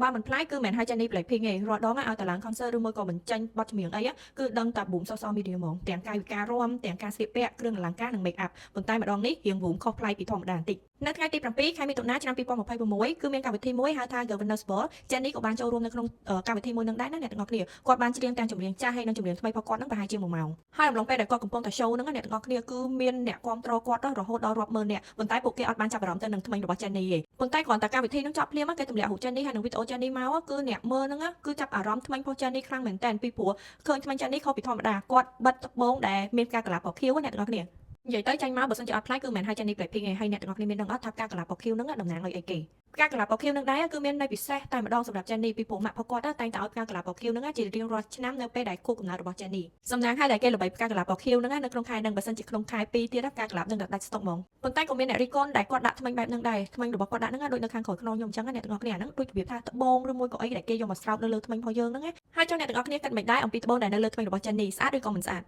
បើមិនប្លែកគឺមិនហៅ Jennie Blackpink ទេរាល់ដងឲ្យតែឡើង concert ឬមួយក៏បញ្ចេញបទចម្រៀងអីគឺដឹងតែ boom social media ហ្មងទាំងកាយវិការរាំទាំងការស្លៀកពាក់គ្រឿងអលង្ការនិង make up ប៉ុន្តែម្ដងនេះរៀង boom ខុសប្លែកពីធម្មតាបន្តិចនៅថ្ងៃទី7ខែមិថុនាឆ្នាំ2026គឺមានកម្មវិធីមួយហៅថា Governors Ball Jennie ក៏បានចូលរួមនៅក្នុងកម្មវិធីមួយនឹងដែរណាអ្នកទាំងអស់គ្នាគាត់បានច្រៀងទាំងចម្រៀងចាស់ហើយនិងចម្រៀងថ្មីរបស់គាត់នឹងប្រហែលជា1ម៉ោងហើយអំឡុងពេលដែលគាត់កំពុងតែ show ហ្នឹងអ្នកទាំងអស់គ្នាគឺមានអ្នកគាំទ្រគាត់រហូតដល់រាប់ម៉ឺននាក់ប៉ុន្តែពួកគេអត់បានចាប់អារម្មណ៍ទៅនឹងធ្មេញរបស់ Jennie ទេប៉ុន្តែគ្រាន់តែកម្មវិធីហ្នឹងចប់ភ្លាមគេទម្លាក់រូប Jennie ហើយនិងវីដេអូ Jennie មកគឺអ្នកមើលហ្នឹងគឺចាប់អារម្មណ៍ធ្មេញរបស់ Jennie ខ្លាំងមែនតើពីព្រោះឃើញធ្មេញ Jennie ខុសពីធម្មតាគាត់បិទត្បូងដែលមានផ្កាកុលាបពណ៌ខៀវអ្នកទាំងអស់គ្នានិយាយទៅចាញ់មកបើសិនជាអត់ប្លែកគឺមិនមែនហៅ Jennie Blackpink ទេហើយអ្នកទាំងអស់គ្នាមានដឹងអត់ថាផ្កាកុលាបពណ៌ខៀវហ្នឹងតំណាងឲ្យអីគេផ្កាកុលាបពណ៌ខៀវនឹងដែរគឺមានន័យពិសេសតែម្ដងសម្រាប់ Jennie ពីព្រោះម៉ាក់របស់គាត់តែងតែឲ្យផ្កាកុលាបពណ៌ខៀវហ្នឹងជារៀងរាល់ឆ្នាំនៅពេលដែលខួបកំណើតរបស់ Jennie សំណាងហើយដែលគេល្បីផ្កាកុលាបពណ៌ខៀវហ្នឹងនៅក្នុងខែហ្នឹងបើសិនជាក្នុងខែ2ទៀតផ្កាកុលាបនឹងដាច់ស្តុកហ្មងប៉ុន្តែក៏មានអ្នករិះគន់ដែលគាត់ដាក់ធ្មេញបែបហ្នឹងដែរធ្មេញរបស់គាត់ដាក់ហ្នឹងដូចនៅខាងក្រោយខ្នងខ្ញុំអញ្ចឹងអ្នកទាំងអស់គ្នាហ្នឹងដូចរបៀបថាត្បូងឬមួយក៏អីដែលគេយកមកស្រោបនៅលើធ្មេញរបស់យើងហ្នឹងហើយចុះអ្នកទាំងអស់គ្នាគិតមិនដែរអំពីត្បូងដែលនៅលើធ្មេញរបស់ Jennie ស្អាតឬក៏មិនស្អាត?